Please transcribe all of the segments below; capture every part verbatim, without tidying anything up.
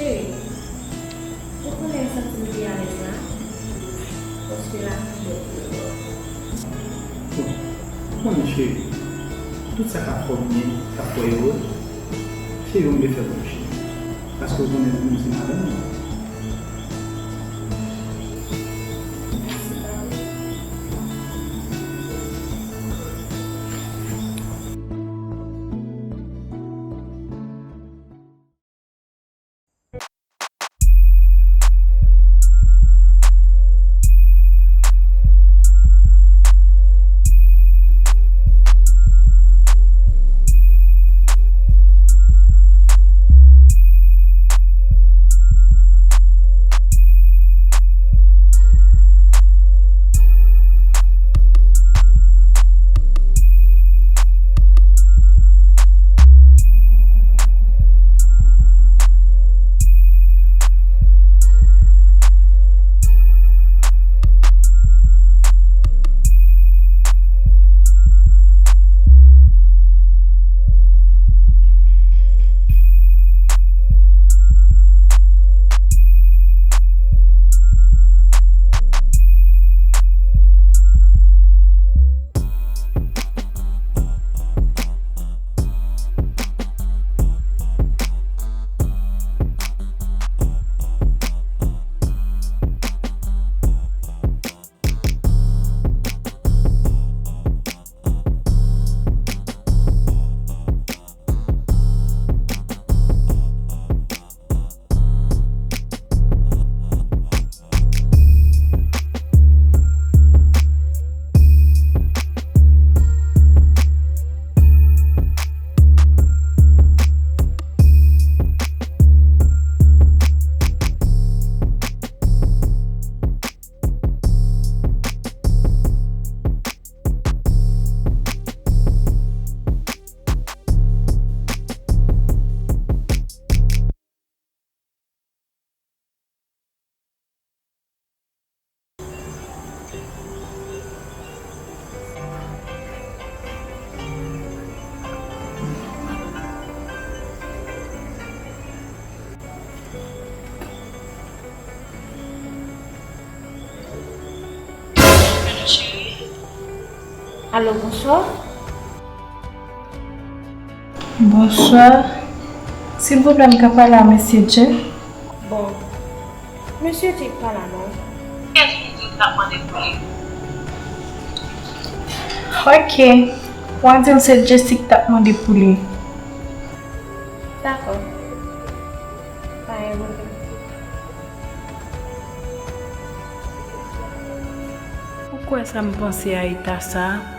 Cheri, ou konnen m santi m pi alèz la, paske la pi bèl pou yo. Bon, ou konnen cheri, tout sa k ap fè w byen, k ap fè w ere, se yo m vle fè pou ou cheri. Paske ou konnen ou menm se madanm mwen. Alo, bonswa. Bonswa. Silvouplè, m ka pale a mesye Jeff? Bon, mesye Jeff pa la non. Kiyès ou di w t ap mande pou li? Ok. W a di l se Jessica k t ap mande pou li. Dakò. Pa gen pwoblèm. Ou kwè sa m panse a eta sa a?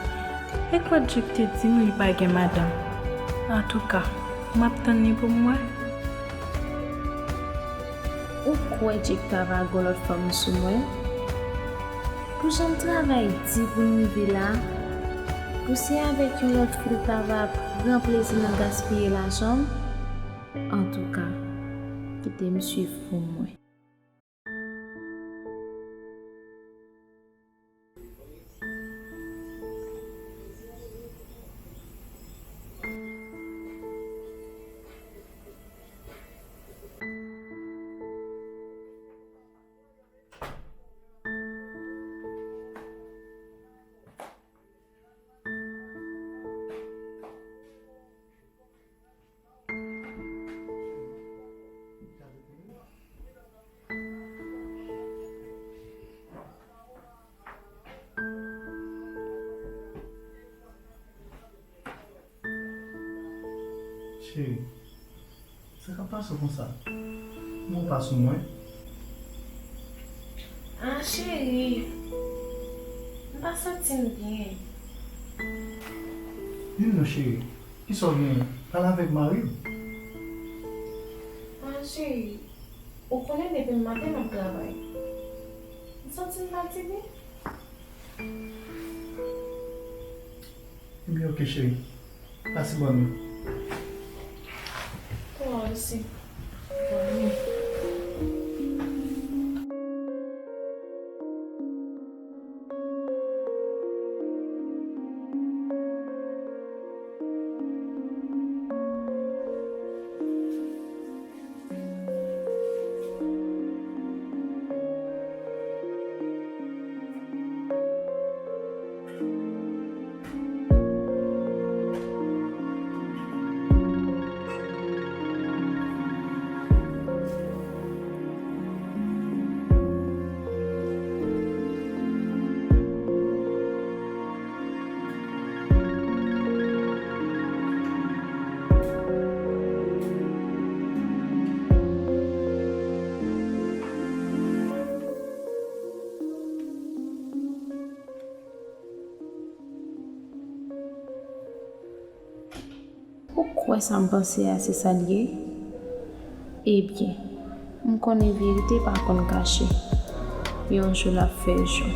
E kwè Djek te di m li pa gen madanm. Antouka, m ap tann li pou m wè. Ou kwè Djek ta va gon lòt fanm sou mwen? Pou jan m travay di pou m rive la, pou se avèk yon lòt fi l ta va pran plezi nan gaspiye lajan m? Antouka, kite m swiv pou m wè. Cheri, sa k ap pase w konsa? Ou pa sou mwen? Ah, cheri, m pa santi m byen. Di m non, cheri, kisa w genyen? Pale avèk mari w. Ah, cheri, ou konnen depi maten m ap travay. M santi m fatige. Ebyen, oke, cheri. Pase bòn nuit. Ou osi. Bòn nuit. Ou kwè sa m panse a se sa l ye? Ebyen, m konnen verite pa konn kache. Yon jou l ap fè jou.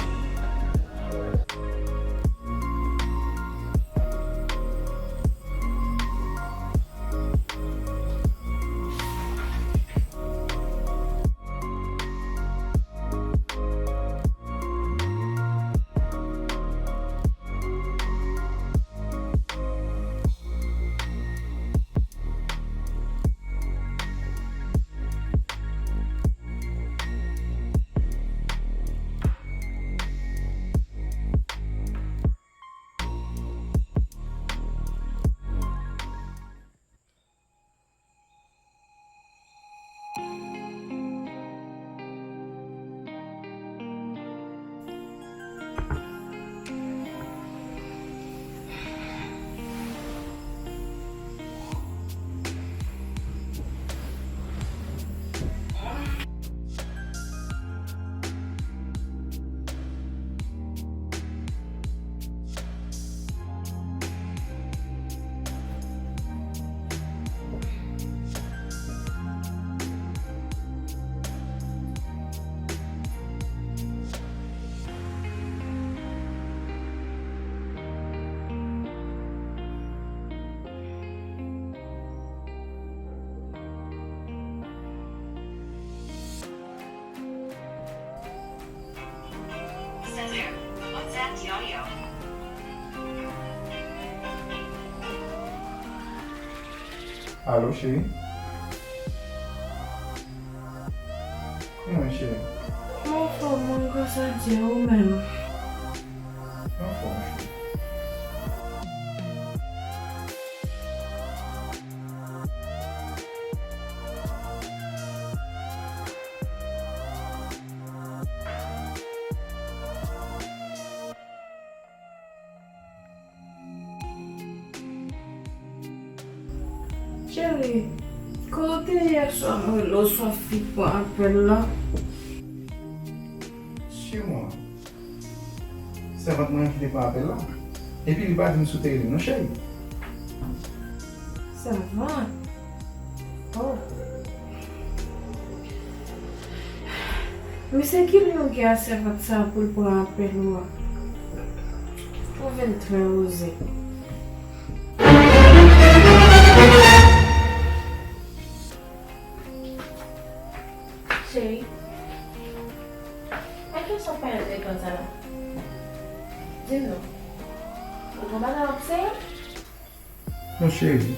Alo, cheri. Kòman w ye, cheri? Mwen anfòm, mwen, gras a Dye, ou menm? Mwen anfòm, cheri. Cheri, kote w te ye yè swa? Mwen rele w, se yon fi k pran apèl la. Sèvant mwen ki te pran apèl la. Epi li pa di m si w te rele m non, cheri. Sèvant? Oh. Mesye, ki lyen w gen a sèvant sa a pou l pran apèl ou a? Ou vin trè oze. Cheri, a kiyès w ap pale nan telefòn sa la? Di m non. Ou gon bagay w ap seye? Non, cheri.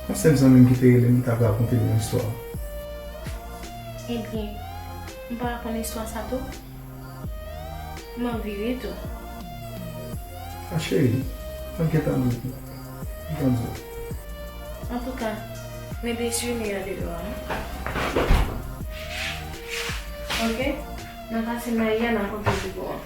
Yon sèl zanmi m ki te rele m, li t ap rakonte m yon istwa. Ebyen, m pa rakonte istwa sa tou? M anvi ri tou. A, cheri, mwen gentan di w. Gentan di w. Antouka, mete cheni an deyò a. Oke? N a pase mayi a, n a konte pou ou an.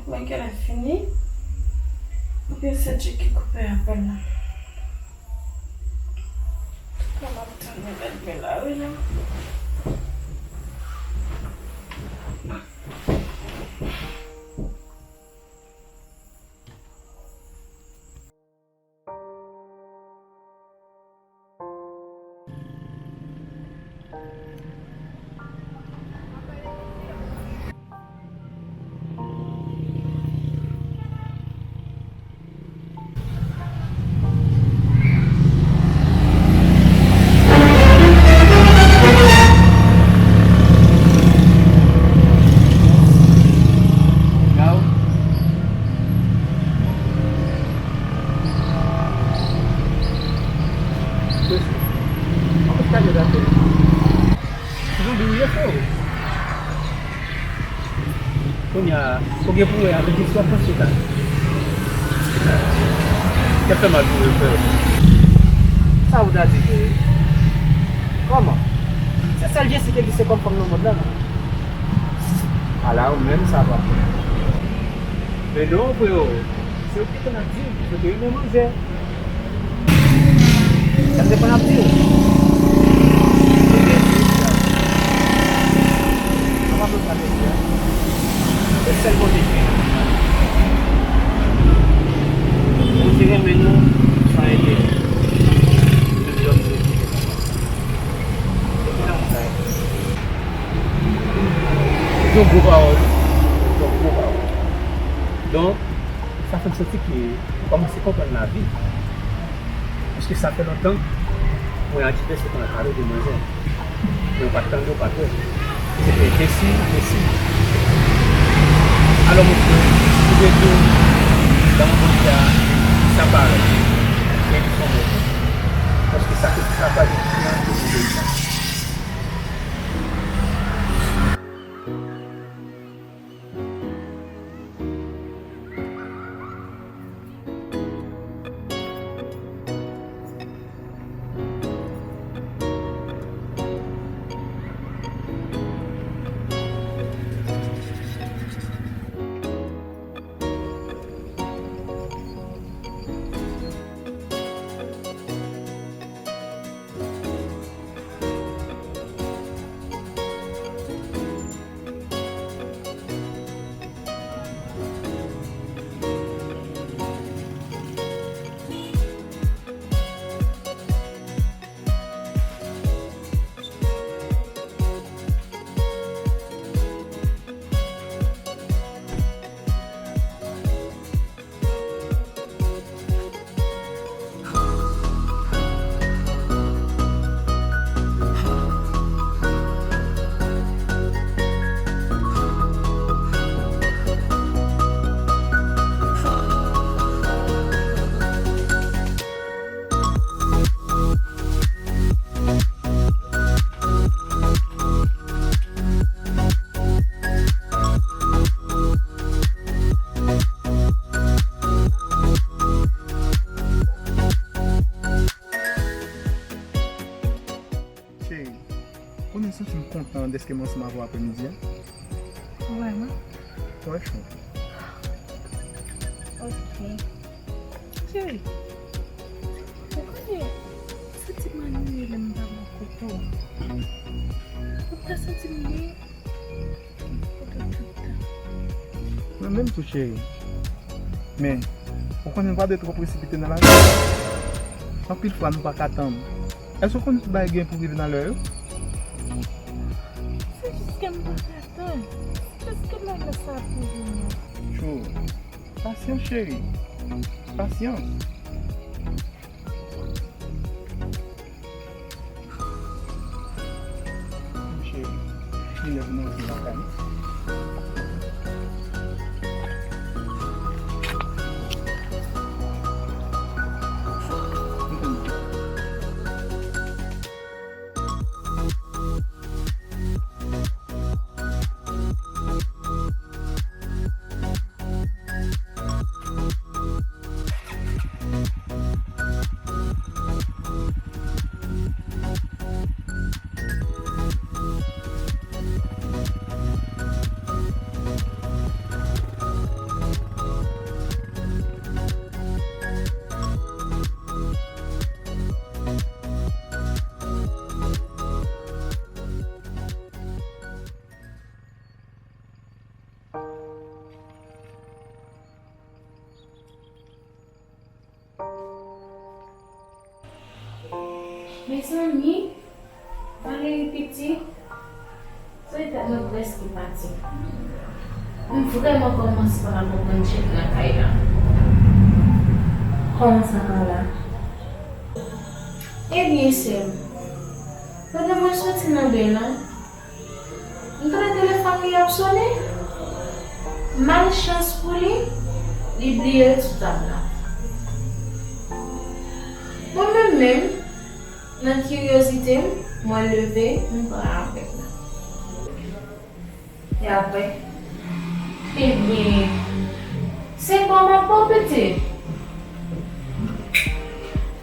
Mwen genlè fini. Oubyen se Dje ki koupe apèl la. Kòman m tann li lèd men la wi non. Kounye a, ou gen pou wè avèk istwa Franswit la. Sa fè mal pou mwen, frè. Sa ou ta di, Jezi? Kòman? Se sèl Jezi ki egziste kòm fanm nan mond lan. Ala, ou menm, sa pa fè. Men non, freo. Se ou ki konn ap di, ou te renmen manzè. Sa se konn ap di ou. Ou te di sa. An pa bezwen de Dye. Se sèl Bondye ki renmen. Bondye renmen nou, sa ede. Jezi Kris. Se ki nan sa. Se yon gwo pawòl. Se yon gwo pawòl. Donk, sa fè m santi ke m kòmanse konprann lavi. Paske sa fè lontan, mwen ak Jipè se konn ap pale de manzè. Men w pa t tande, w pa t wè. Se te desi, desi. Alò, monchè, si w vle di w, dan mond sa, sa parèt. Men ki fon mwen. Paske sa, sa pa gen kijan pou di sa. Cheri, ou konnen m santi m kontan dèske m ansanm avè w aprèmidi a. Vrèman? Trè cho. Ok. Cheri, ou konnen, santi m annuiye lè m pa bò kote w. Ou pa santi m byen? Mwen menm tou, cheri. Men, ou konnen nou pa dwe twò presipite nan lavi. Anpil fwa, nou pa ka tann. Èske ou konnen tout bagay gen pou rive nan lè yo? Se jis ke m pa ka tann. Èske lè sa ap rive menm? Cho. Pasyans, cheri. Pasyans. Cheri, li lè pou nou antre lakay nou. Mezanmi, Valery piti, se tèt mwen prèske pati. M vrèman kòmanse pa ka konprann Djek nan kay la. Kòman sa, Carla? Ebyen, sè m, pandan mwen soti nan beny lan, m tande telefòn li ap sonnen. Malchans pou li, li bliye l sou tab la. Mwen menm menm, nan kiryozite m, mwen leve, m pran apèl la. E apre? Ebyen, se kòm ap pete.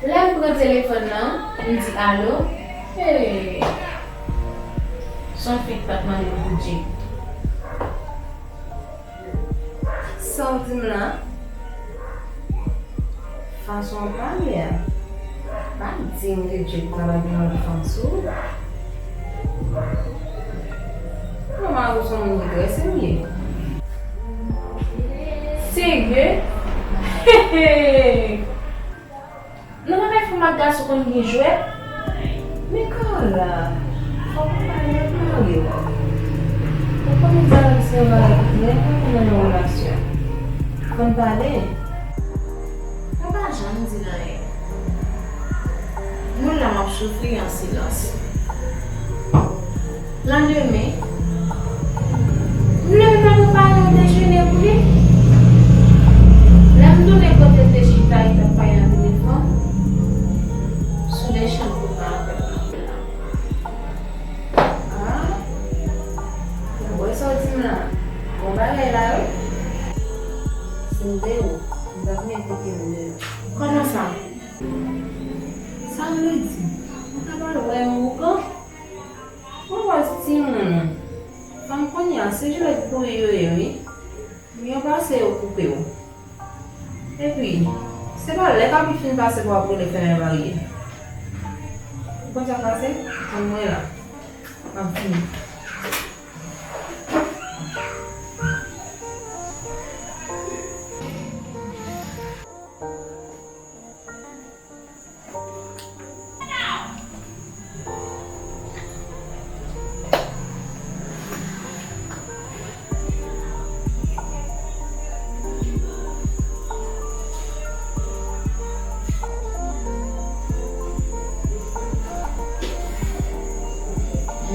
Lè m pran telefòn nan, m di alo, e, se yon fi k t ap mande pou Djek. Sa w di m la? Fason w pale a, pa di m ke Djek ta lage yon lòt fanm sou ou. Non, mari w se yon moun ki trè serye. Serye? Hehe! Nan bagay fanm ak gason konn gen jwèt. Men Carla, fòk ou pale ak mari w. Ou konnen dyalòg se yon bagay ki trè enpòtan nan yon relasyon. Fò n pale. Mwen pa janm di l anyen. Moun lan ap soufri an silans. Landemen, m leve m al prepare yon dejene pou li. Lè m tounen kote l te chita, li t ap pale nan telefòn, sou deschan m pran apèl la. Ah, ou wè sa w di m la? Bon bagay la, wi. Si m te ou, m t ap mete pye m deyò. Kòman sa? Sa vle di, ou ta pral wè yon ougan? Ou wè timoun ou. Fanm kounye a, se jilèt pouri yo ye, wi. Yo pase, yo koupe w. Epi, se pa lè kabrit fin pase pou w ap rele fèmen baryè. Ou konn sa k pase? Tann mwen la. M ap vini.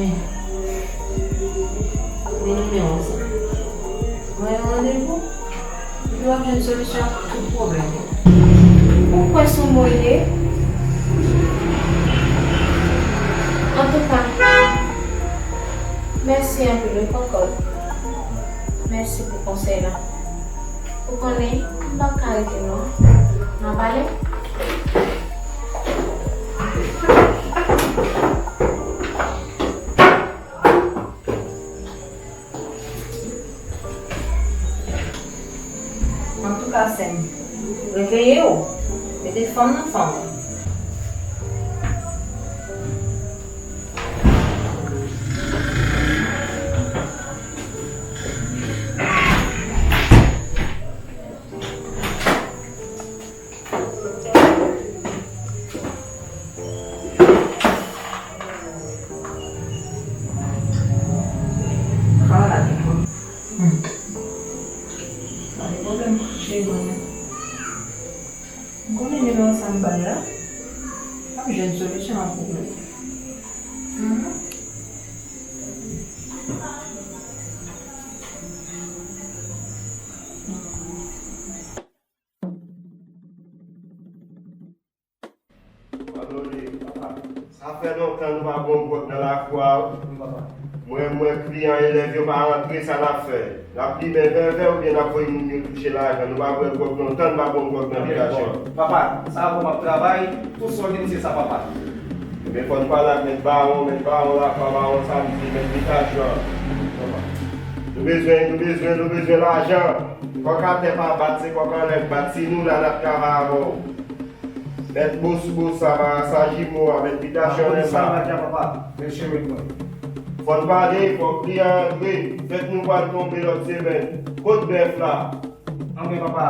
Men, men nimewo sa. Mwen gen randevou. Epi w ap jwenn solisyon a tout pwoblèm ou. Ou kwè sou mo ye? Antouka, mèsi anpil wi, Kòkòt. Mèsi pou konsèy la. Ou konnen, m p ap ka rete non. N a pale? Antouka, sè m, reveye w, mete fanm nan fanm ou. Fala, Nico. Hmm. Pa gen pwoblèm, cheri mwen. M konnen nimewo sa m ba l la, m ap jwenn solisyon a pwoblèm. Mhm. Sa fè lontan nou pa bwè gwòg nan lakou a. Mwen, mwen, kliyan, elèv yo pa rantre, sa n ap fè? N ap limen vèvè oubyen n ap voye moun yo touche lajan? Nou pa bwè gwòg lontan, nou pa bwè gwòg nan bitasyon. Papa, sa avè w m ap travay, tout sa w di m se sa, papa. Ebyen, fò n pale ak mèt bawon, mèt bawon lakou a, bawon Samdi, mèt bitasyon. Nou bezwen, nou bezwen, nou bezwen lajan. Kòk atè pa bat, se kòk anlè k bat. Se nou la n ap travay avè w. Mèt Bosou Bosa, Marasa Jimo a, mèt bitasyon Lenba. Sa va dja, papa. Mesye, wi, mwen. Fò n pale, fò kliyan antre. Fèt nou pral tonbe lòt semèn. Kot bèf la? Anben, papa.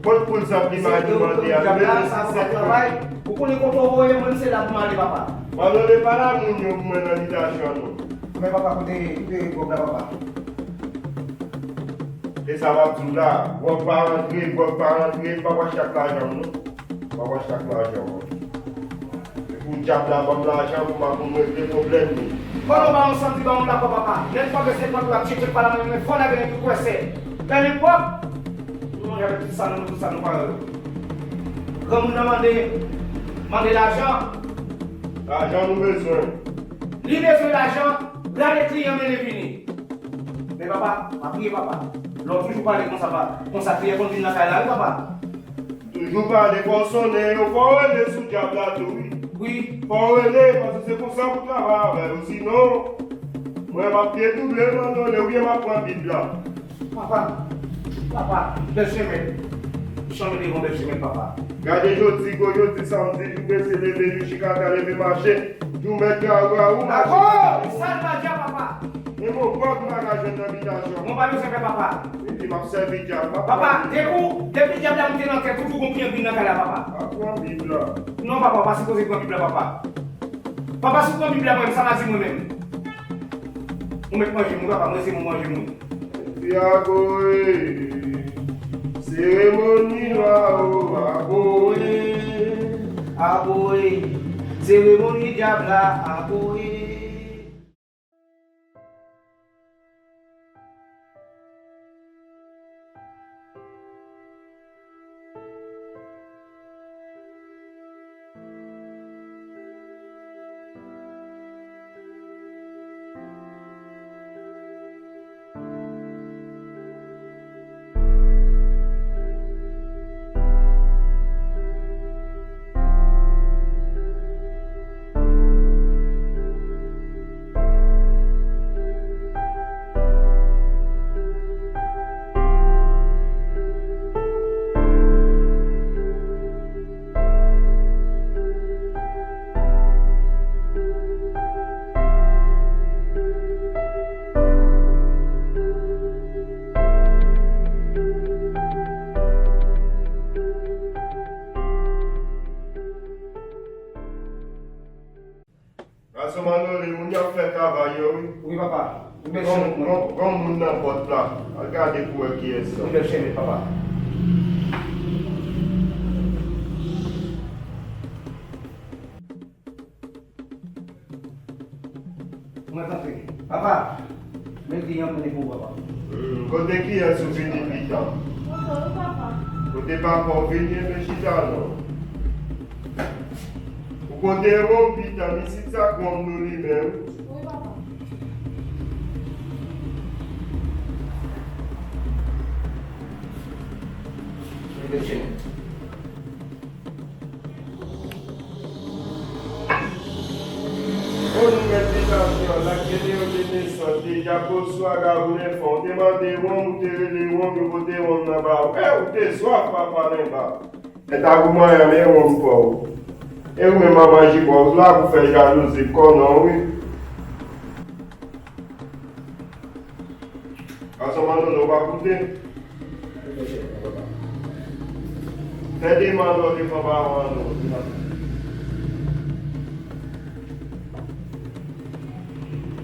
Kot poul sa ki m alimante a? Diab la, sa pou travay. Ou konnen kote w voye mwen, se la pou m ale, papa. Manno, pa la moun yo pou mwen nan bitasyon an non. Men papa, kote, kote gwòg la, papa? E sa m ap di w la, gwòg pa rantre, gwòg pa rantre, m p ap achte ak lajan m non. M p ap achte ak lajan w. E pou dyab la ban m lajan pou m ap regle pwoblèm li. Kòlonba yon santi ba yon lakò papa. Nèg pa bezwen pran pou l ap tcheke pa la mwen, men fò lage nèg yo kwè sè. Bèl epòk. Nou manje avèk tout sa nou, tout sa nou pa yo. Granmoun nan mande, mande lajan. Lajan nou bezwen. Li bezwen lajan, rale kliyan mennen vini. Men papa, pa priye papa. Lè w toujou pale konsa, pa, konsa kliyan konn vin nan kay la, wi papa. Toujou pale, fò w sonnen yo, fò w rele sou dyab la tou, wi. Wi. Fò w rele, paske se konsa pou travay avè yo. Sinon, mwen m ap dedouble nan non li, oubyen m ap pran Bib la. Papa, papa, bèl semèn. Chanm devan bèl semèn, papa. Gade jodi, gwo jodi, samdi, jou bese, leve, jou chikata, leve, mache. Jou mèt, gawou, gawou, mache. Dakò, salvadya, papa. E bon, gwòg m pa ka jwenn nan bitasyon. Mwen pa bezwen fè papa. Epi m ap sèvi dyab, papa. Papa, depi w, depi dyab la moute nan tèt ou, tou gon pye vin nan kay la, papa. Pa pran Bib la. Non, papa, w pa sipoze pran Bib la, papa. Papa, si w pran Bib la, mwen, sa va di mwen menm? Ou mèt manje moun, papa, mwen se moun manje moun. Epi agoye, seremoni lwa o, agoye, agoye, seremoni dyab la, agoye. Gason Manole, moun yo ap fè travay yo, wi. Wi, papa. Ou bèl semèt, mwen. Gon, gon, gon moun nan pòt la. Al gade pou wè kiyès sa. Ou bèl semèt, papa. Mwen kanpe. Papa, men kliyan mwen pou papa. Hmm, kote kiyès ou vini pita? Kote ou, papa? Kote papa w vini, enben chita non. Ou kote wonm pita, isit sa k wonm nou limen, wi. Wi, papa. Enben chita. O nou mèt bitasyon, lak te deyò te desann, te dyab oswa gawou enfan, ou te mande wonm, ou te rele wonm, yo pote wonm nan ba ou. E, ou te swaf, papa Lenba. E ta goumanyan, men wonm pa w. E ou menm manman Jibòz la pou fè jalouzi kò non, wi. Gason Manole, ou pa koute? Fè demann lòt devan bawon an non.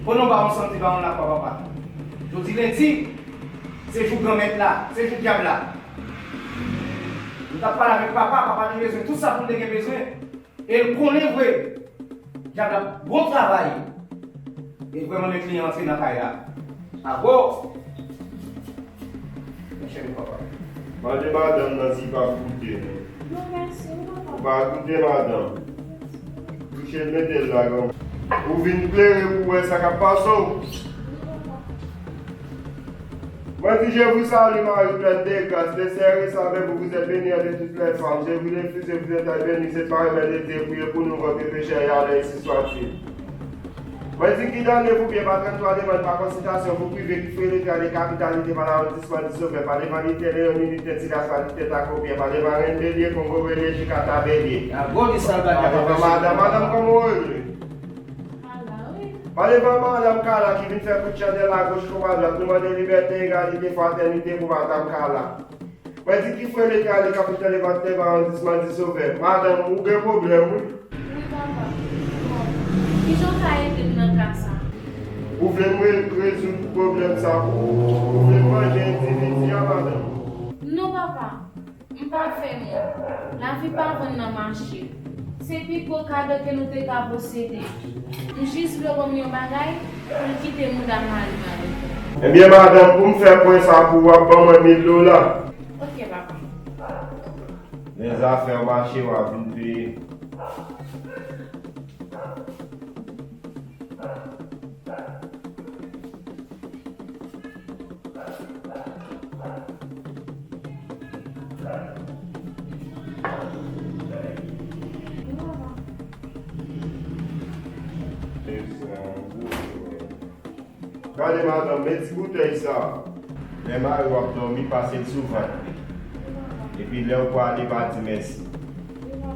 Konnen w pa yon santi bawon la, papa. Jodi lendi, se jou Granmèt la, se jou dyab la. Nou t ap pale avèk papa, papa te bezwen tout sa pou l te gen bezwen. E l konnen vre, dyab la bon travay. E vrèman men kliyan antre nan kay la. Ago! Mèsi, papa. Mande madanm nan si l p ap goute, non. Non, mèsi, wi, papa. Ou pa goute, madanm. Touche l, mete l la, granm. Ou vin klere pou wè sa k ap pase w. Mwen di, Je vous salue, Marie pleine de grâce, le Seigneur est avec vous, vous êtes bénie entre toutes les femmes. Jésus, le fruit de vos entrailles, béni. Sainte Marie, Mère de Dieu, priez pour nous pauvres pécheurs, et à l'heure de notre mort. Mwen di, Ki done pou byen pa tranntwa demann pa konsiltasyon pou prive ki fre letra de kapitalite pa lawondisman di sovè pa devan lite leon milite tiras pa lite tako byen pa devan renn belye kongo belye chikata belye. Madanm, madanm, kòman w rele? Pale ban madanm Kala ki vin fè kout chandèl agoch kou adwat, nou mande libète, egalite, fratènite pou madanm Kala. Mwen di ki frè Lekale, kapital evatè, arondisman Disovè. Madanm, ou gen pwoblèm, wi. Wi, papa. Bon, kijan w ka ede m nan ka sa? Ou vle m re-, rezoud pwoblèm sa pou ou? Ou vle m manje endividi a, madanm? Non, papa. M pa fè moun. Lavi pa vann nan mache. Se pi gwo kado ke nou te ka posede. M jis vle ban m yon bagay pou l kite mouda m ale, madanm. Ebyen, madanm, pou m fè pwen sa pou ou, w ap ban mwen mil dola. Ok, papa. Lè zafè w mache, w a vin peye. Gade, madanm, men ti boutèy sa. Lè mari w ap dòmi, pase l sou vant li. Epi lè w prale, pa di mèsi. M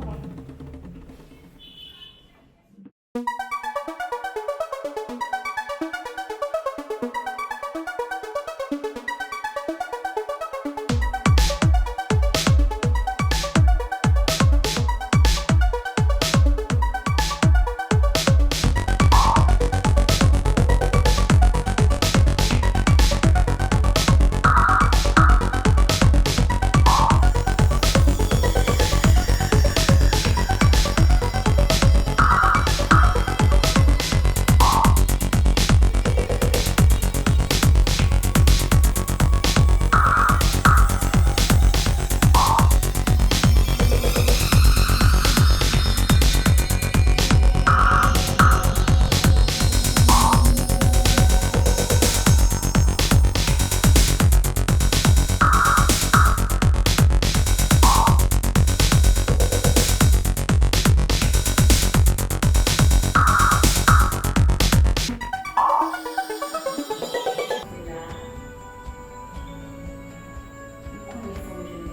konnen fò m jwenn rezilta.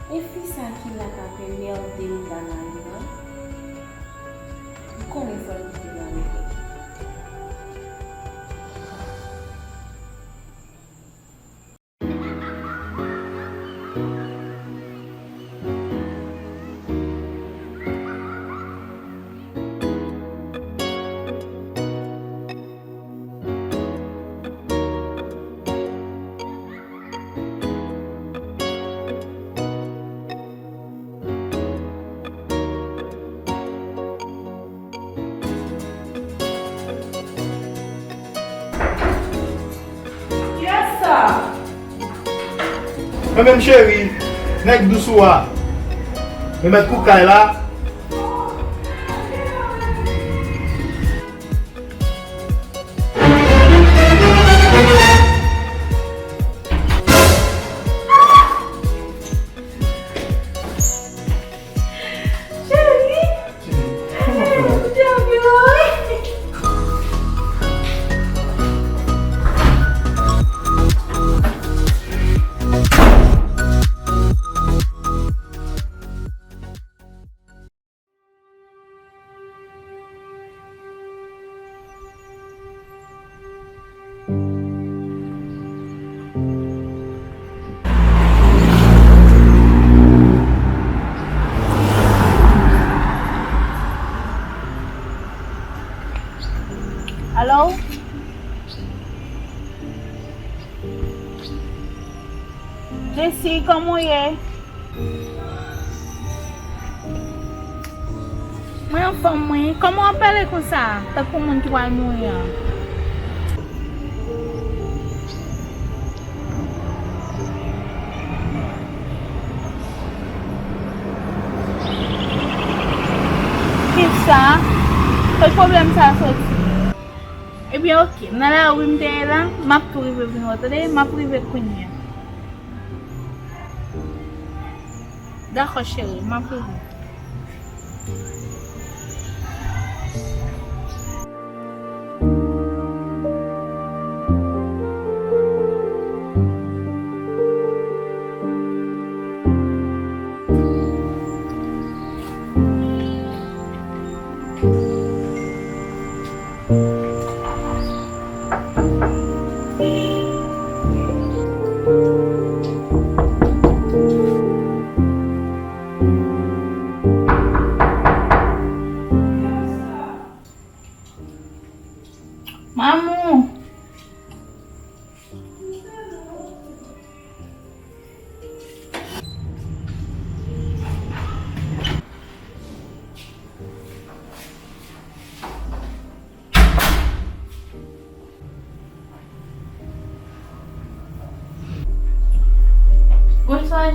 E fi sa ki la k ap enmède m la nan liv lan, m konnen fò l kite m ale. Kiyès sa? Mwen menm cheri, nèg dous ou a. Mwen mèt koukay la. Cheri! Cheri, kòman fè? Alo? Jesi, kòman w ye? Mwen anfòm, mwen. Kòman w ap pale konsa, tankou moun ki pral mouri an? Kisa? Kot pwoblèm sa a soti? Ebyen, oke. Nan lari m te ye la, m ap tou rive vin wè w, tande? M ap rive kounye a. Dakò, cheri, m ap rive.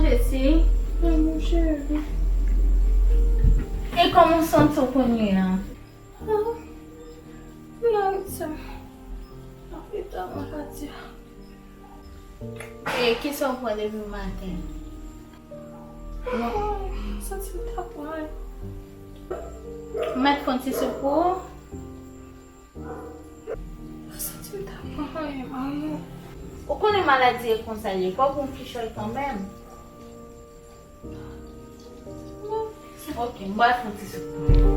Jessie. Lanmou cheri. E kòman w santi w kounye a? Ah, m nan ritm. Lopital, mwen pa di. E kisa w pran depi maten? Mwen santi m ta pran. M mèt fè yon ti soup pou ou? Mwen santi m ta pran anyen, manmi. Ou konnen maladi e konsa l ye, fò w pran kichòy kanmenm. Ok, m pral fè yon ti soup pou ou.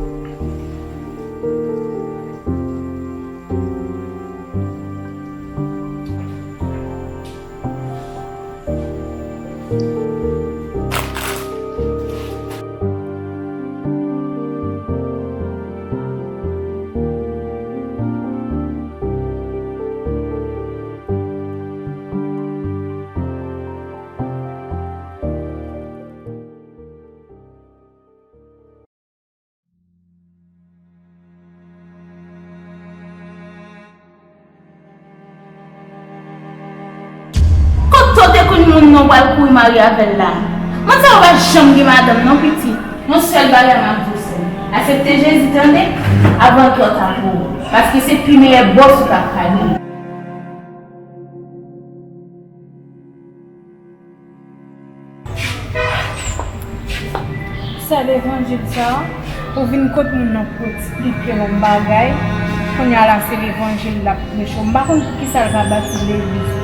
Kote w te konn moun nan w pral kouri marye avè l la? Manzè yo pa janm gen madanm non pitit. Yon sèl bagay m ap di w sèl, aksepte Jezi tande, avan twò ta pou ou. Paske se pi meyè bòs ou t ap ka genyen. Sa levanjil sa, ou vin kot moun nan pou eksplike w yon bagay, kounye a la se levanjil l ap preche w. M pa konn poukisa l pa bati legliz.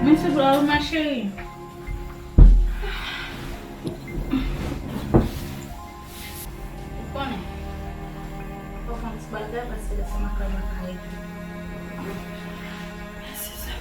Mwen sou dwa w, ma chérie. Ou konnen, fò w fè yon ti bagay paske lè sa m ap travay m ap ka rete. Mèsi, sè.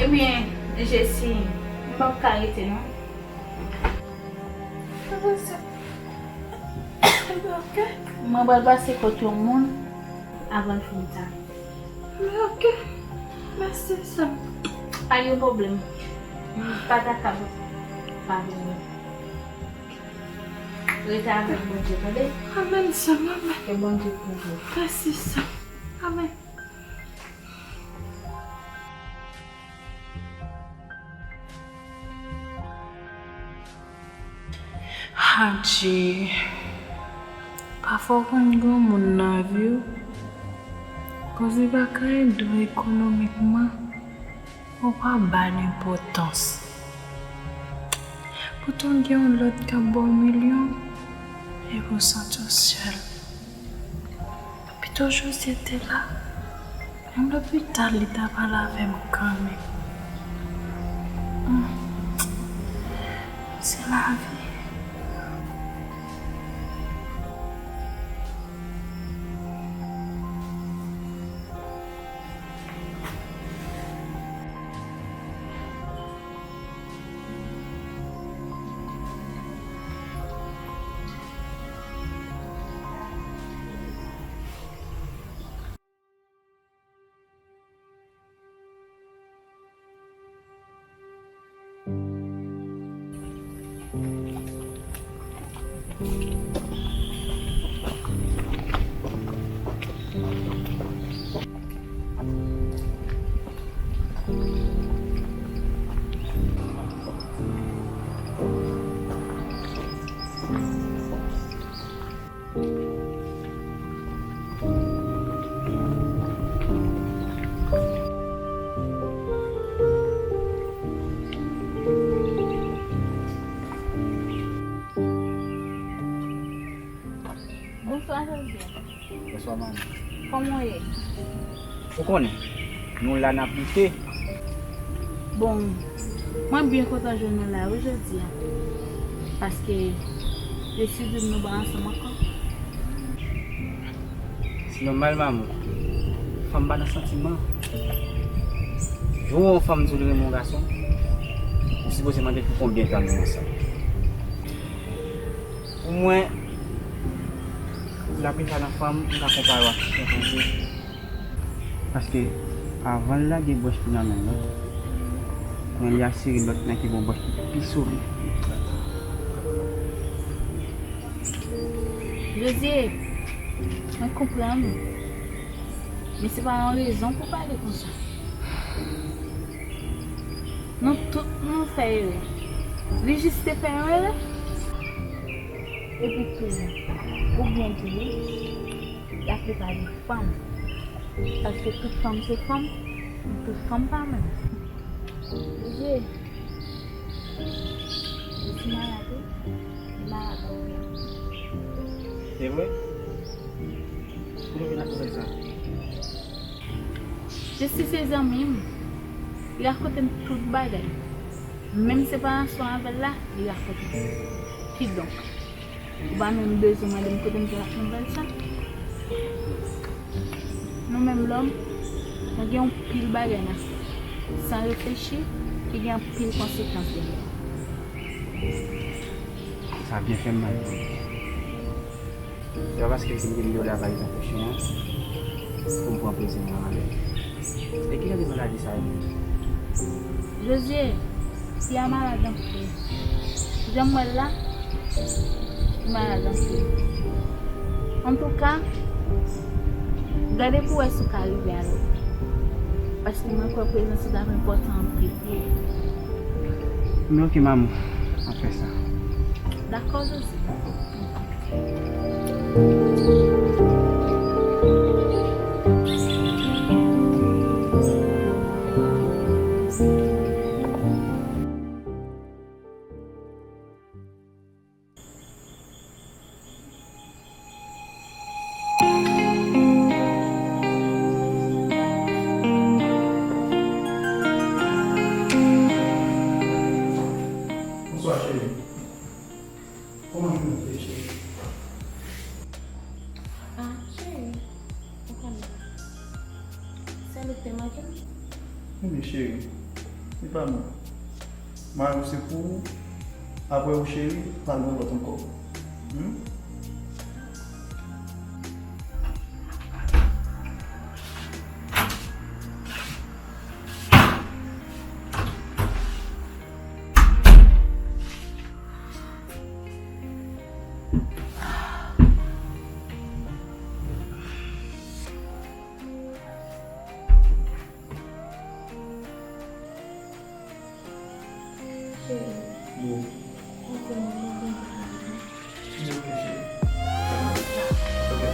Ebyen, Jessie, m p ap ka rete non. Ok. Mwen pral pase kot yon moun avan l fin ta. Ok. Mèsi, sè m. Pa gen pwoblèm. M pa ta kab pa vini. Rete avèk Bondye, tande? Amèn, sè m, amèn. Ke Bondye kouvri w. Mèsi, sè m. Amèn. Adje, pafwa w konn gen yon moun nan vi w, koz li pa ka ede w ekonomikman, ou pa ba l enpòtans. Poutan w gen yon lòt k ap ba w milyon, epi w santi w sèl. Pito Jozye te la, menm lopital li ta pale avè m kanmenm. Hmm. Se lavi. Kòman w ye? Ou konnen, nou la n ap lite. Bon, mwen byen kontan jwenn nou la wi jodi a. Paske, yo si di m nou pa ansanm ankò. Se nòmal, manmi. Fanm pa nan santiman. Jou yon fanm di w li renmen yon gason, ou sipoze mande l pou konbyen tan nou ansanm. Pou mwen, lapriyè sa nan fanm, m ka konpare w ak chimpanze. Paske, avan l lage branch li nan men l lan, men li asire lòt men ki gon branch ki pi solid. Jozye, mwen konprann ou. Men se pa yon rezon pou pale konsa. Nou tout nou fè erè. Li jis te fè yon erè. Epi tou, ou byen di wi, laplipa de fanm. Paske tout fanm se fanm, men tout fanm pa menm. Jozye, li ti malad wi, li malad anpil. Se vre? Kote w jwenn ak nouvèl sa? Jezi se zanmi m. Li rakonte m tout bagay. Menm separasyon avè l la, li rakonte m. Kidonk, ou pa menm bezwen mande m kote m jwenn ak nouvèl sa. Nou menm lòm, nou gen yon pil bagay n ap fè san reflechi, ki gen anpil konsekans dèyè. Sa byen fè m mal pou ou. Se pa paske m fin gen yon lavalye tankou chen an pou m pran plezi mwen avè l. E ki jan de maladi sa ye? Jozye, fi a malad anpil. Jan m wè l la, li malad anpil. Antouka, gade pou w wè si w ka rive a l. Paske mwen kwè prezans ou t ap enpòtan anpil pou ou. Men oke, manmi, m ap fè sa. Dakò, Jozye. Bonswa, cheri. Kòman jounen w te, cheri? Ah, cheri, ou konnen. Sèl ou k te manke m. Ebyen, cheri, se pa mwen. Mari w se pou ou. Apre ou, cheri, pa gen lòt ankò. Hmm? Cheri. Bon. Anpil mwen gen pou mwen. Li oke, cheri. Oke.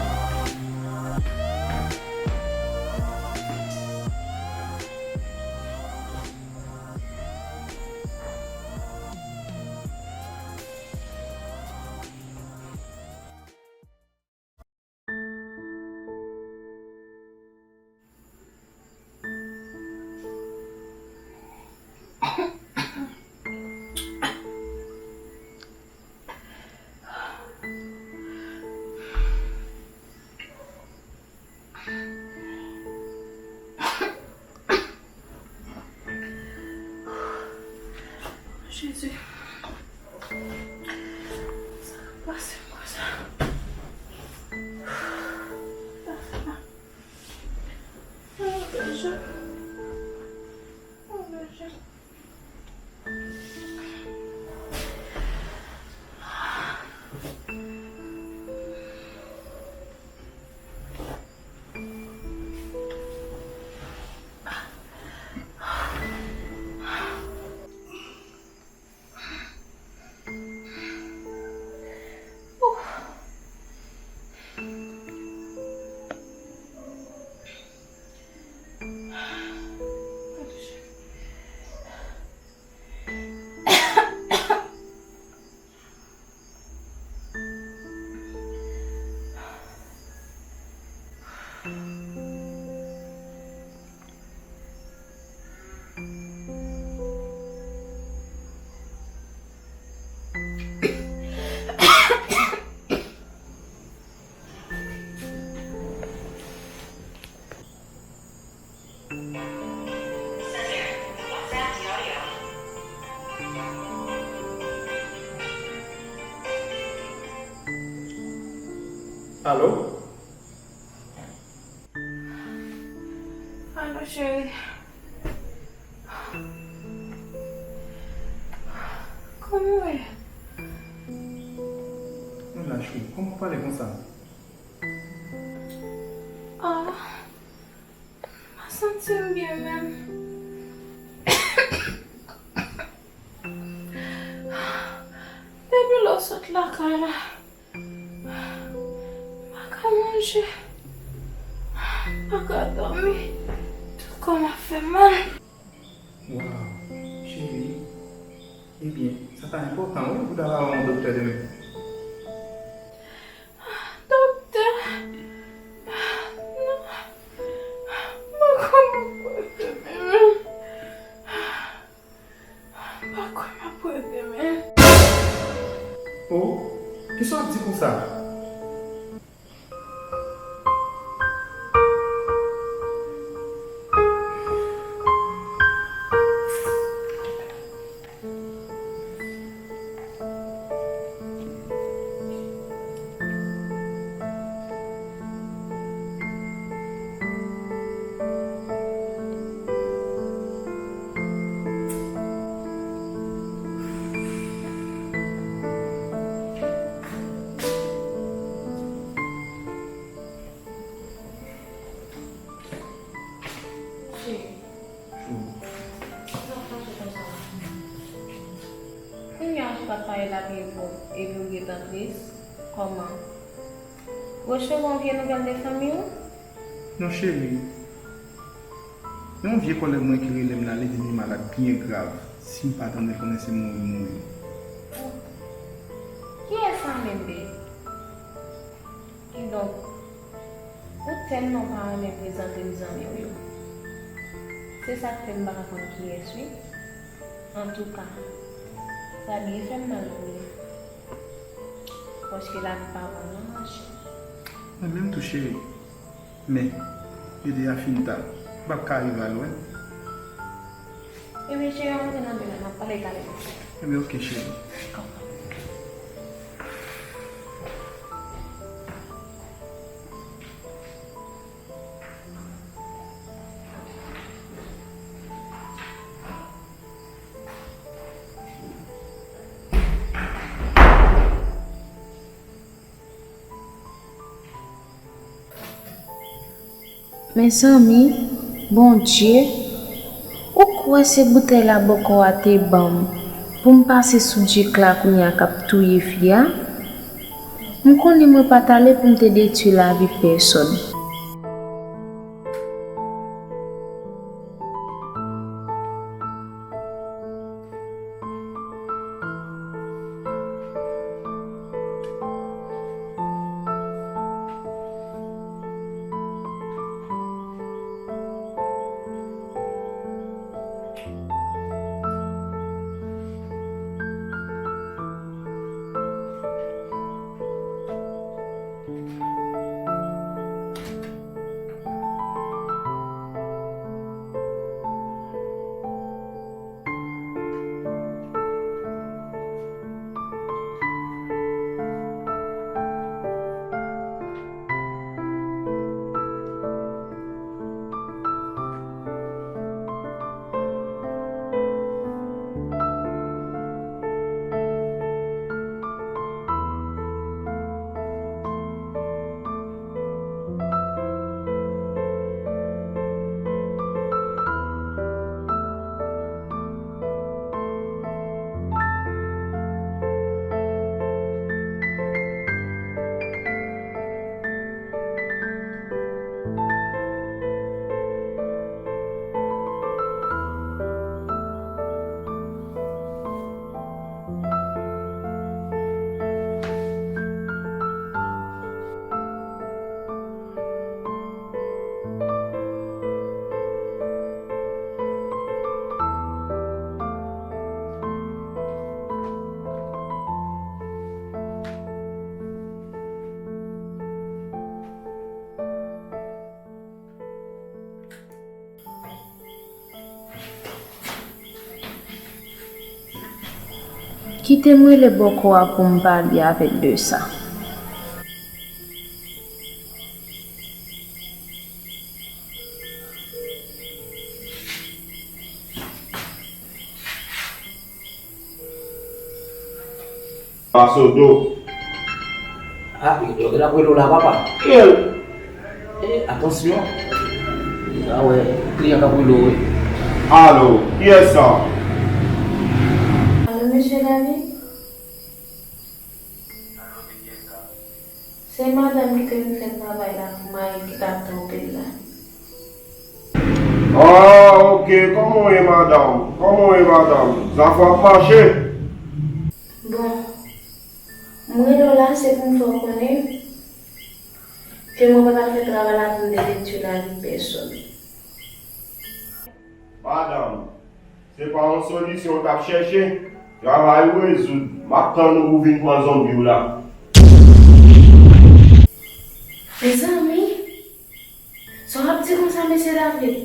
Jezi. Sa k ap pase m konsa? Oh, Bondye. Oh, Bondye. Alo? Alo, cheri. Kòman w ye? Mwen la, cheri. Kòman w pale konsa? Ah, m pa santi m byen menm. Depi lè w sot lakay la, m pa ka manje, m pa ka dòmi, tout kò m ap fè m mal. Waw, cheri. Ebyen, sa ta enpòtan, wi, pou w ta va wè yon doktè demen. Doktè? Non. M pa konn m ap wè demen menm. M pa kwè m ap wè demen. Oh, kisa w ap di konsa? Cheri. Chou. Sa w ap fache konsa la? Kounye a ou sot pale la byen pwòp, epi ou gentan tris? Kòman? Resevwa yon vye nouvèl de fanmi w? Non, cheri. Yon vye kòlèg mwen ki rele m la, li di m li malad byen grav. Si m pa tande l konnen se mouri, mouri. Oh. Kiyès sa menm, babe? Kidonk, ou tèlman pa renmen prezante m zanmi w yo. Se sa k fè m pa ka konn kiyès, wi. Antouka, sa byen fè m mal pou li. Paske lavi pa bon non, monchè. Mwen menm tou, cheri. Men, ede a fin ta. M p ap ka rive al wè l. Ebyen, cheri, ann antre nan bèl la, n ap pale talè. Ebyen, oke, cheri. Mezanmi, Bondye, ou kwè se boutèy la bòkò a te ban m pou m pase sou Djek la kounye a k ap touye fi a? M konnen mwen pa t ale pou m te detwi lavi pèsòn. Kite m rele bòkò a pou m pale avè l de sa. Paso do. Ah, yo gen ap rele w la, papa. Kiyès? Eh, atansyon. A wè, kliyan k ap rele w, wi. Alo, kiyès sa? Alo, mesye David? Se madanm ki te vin fè travay la pou mari ki t ap twonpe l la. Ah, ok. Kòman w ye, madanm? Kòman w ye, madanm? Zafè ap mache? Bon, m rele w la, se pou m fè w konnen ke mwen pa t ap fè travay la pou m te detwi lavi pèsòn. Madanm, se pa yon solisyon w t ap chèche? Travay ou rezoud, m ap tann ou pou vin pran zonbi w la. Mezanmi, sa w ap di konsa, mesye David?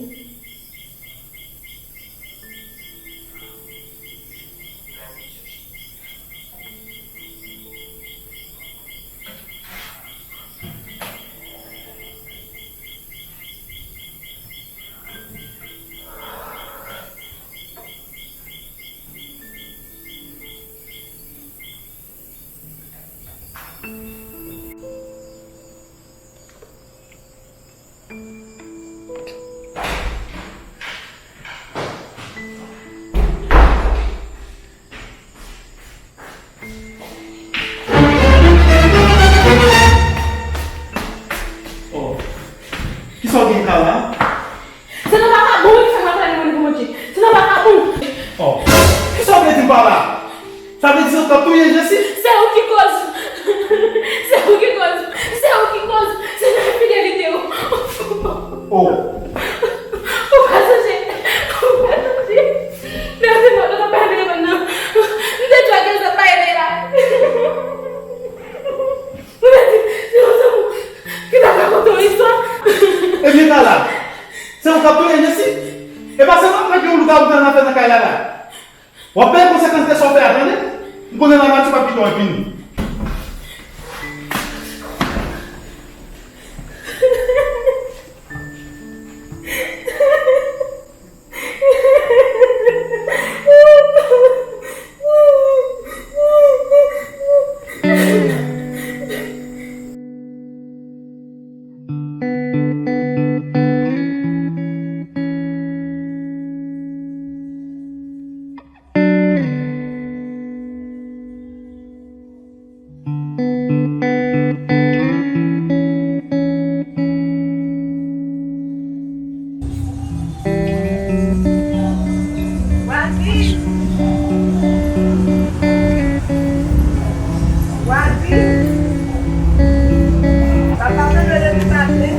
Oh. Kisa w gen la? Se nan vakabon wi ki fè m ap pale mwen pou Bondye. Se nan vakabon. Oh. Kisa w vle di m pa la? Sa vle di se w k ap touye Jesi? Se ou ki koz. Se ou ki koz. Se ou ki koz. Se nan enfidelite w. Oh. Ou pa sonje. Ou pa sonje. Mèsi, mwen, mwen pa rele moun nan. M te dwe gen zòt pa rele la. Mwen te di, se yon zanmi ki ta ka konte yon istwa. Ebyen, Kala, se ou k ap touye Jesi? E pa se mwen k mete yon lougawou nan afè nan kay la la. W ap peye konsekans de sa w fè a, tande? M konnen lamati p ap kite w enpini. Wazin! Wazin! Papa tande depi maten.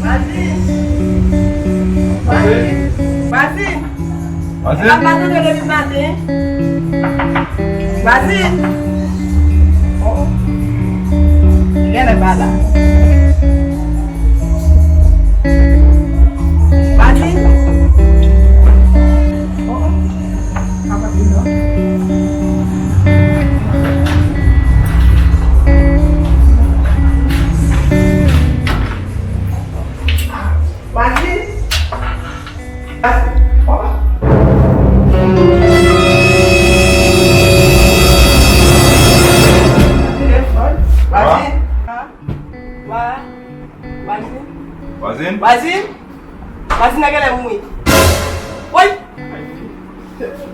Wazin! Wazin! Wazin! Wazin! Papa tande depi maten. Wazin! Oh, oh. Li genlè pa la. Wazin! Oh, oh. Papa vin non. Wazin! Wazin! Telefòn. Wazin! Wa, Wazin! Wazin! Wazin! Wazin nan genlè mouri. Woy!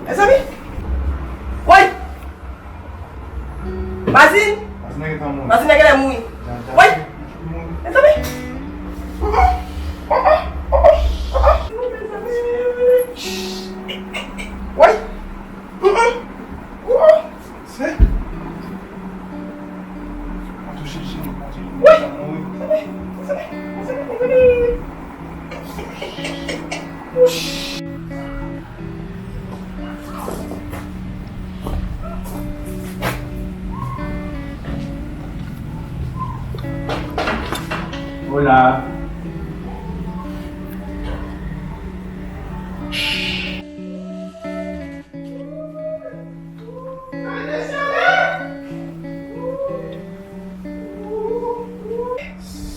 Mezanmi! Woy! Mazin! Mazin nan gentan mouri. Mazin nan genlè mouri. Woy! Mezanmi! Woy! Se. Pa touche cheri, pa touche. Woy! Mezanmi! Mezanmi! Mezanmi! Mezanmi! Hola.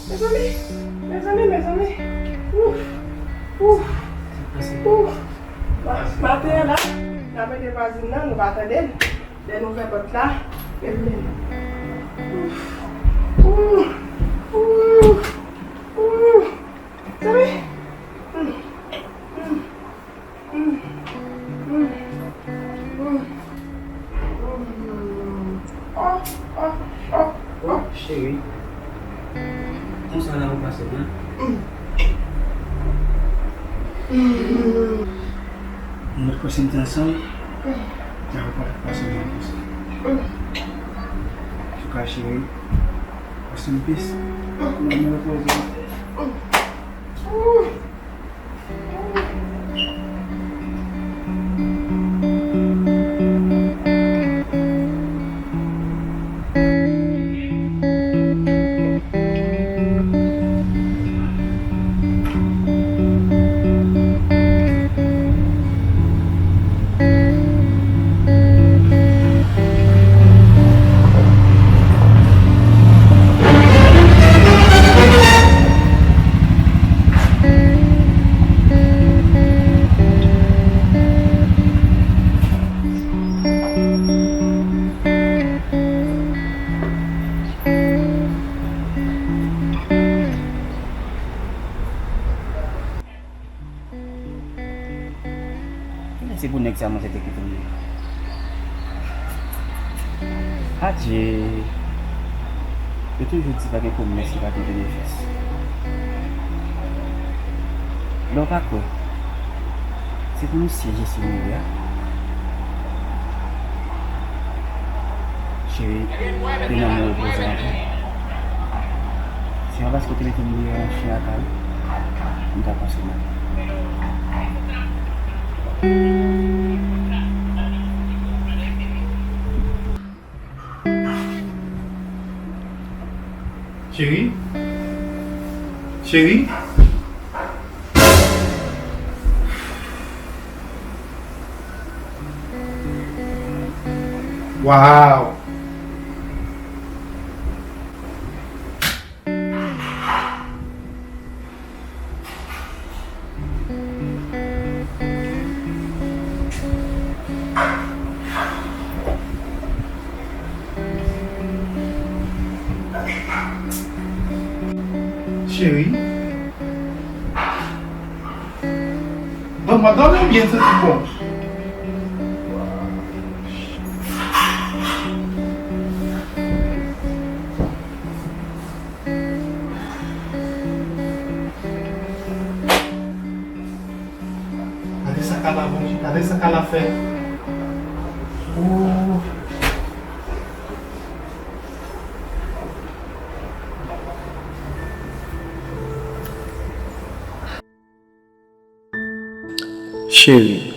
Mezanmi, mezanmi, mezanmi. Ouf, ouf, ouf. Ma-, maten an la, n ap ede vwazin nan, nou pa tande l. Lè n ouvè pòt la, epi. Ooh, ooh, ooh, ooh. Tande? Oh, oh, oh, oh. Oh, cheri. Konsa la ou pase byen. Nou mèt kwè si n te ansanm, ta ou pa t pase byen konsa. Antouka, cheri, rest in peace. Lanmou repoze. Kilè se pou nèg sa mwen te kite m ye? Adje! Yo toujou di pa gen pwomès ki pa gen benefis. Lè w pa kwè, se pou misye jis mouri a. Cheri, ke nanm ou repoze anpè. Se pa paske w te mete m deyò nan chen lakay ou, m ta pase mal. Cheri? Cheri? Wow! Cheri, bon, madanm ou byen santi bon. Gade sa Kala, Bondye, gade sa Kala fè. Ooh. Cheri,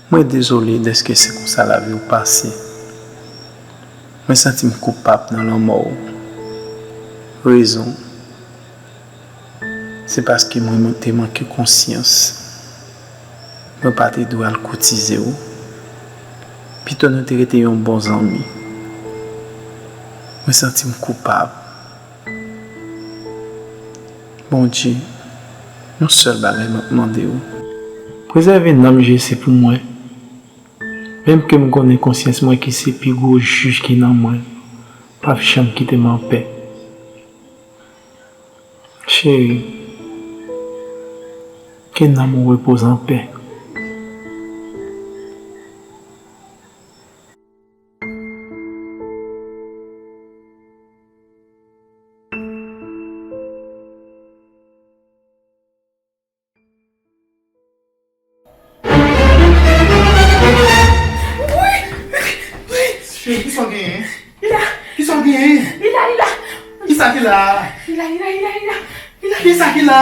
mwen dezole dèske se konsa lavi w pase. Mwen santi m koupab nan lanmò w. Rezon, se paske mwen, mwen te manke konsyans. Mwen pa te dwe al koutize w. Pito nou te rete yon bon zanmi. Mwen santi m koupab. Bondye, yon sèl bagay m ap mande w. Prezève nanm Jesi pou mwen. Menm ke m konnen konsyans mwen ki se pi gwo jij ki nan mwen, p ap janm kite m anpè. Cheri, ke nanm ou repoze anpè. Cheri, kisa w genyen? Li la. Kisa w genyen? Li la, li la. Kisa ki la? Li la, li la, li la, li la. Li la. Kisa ki la?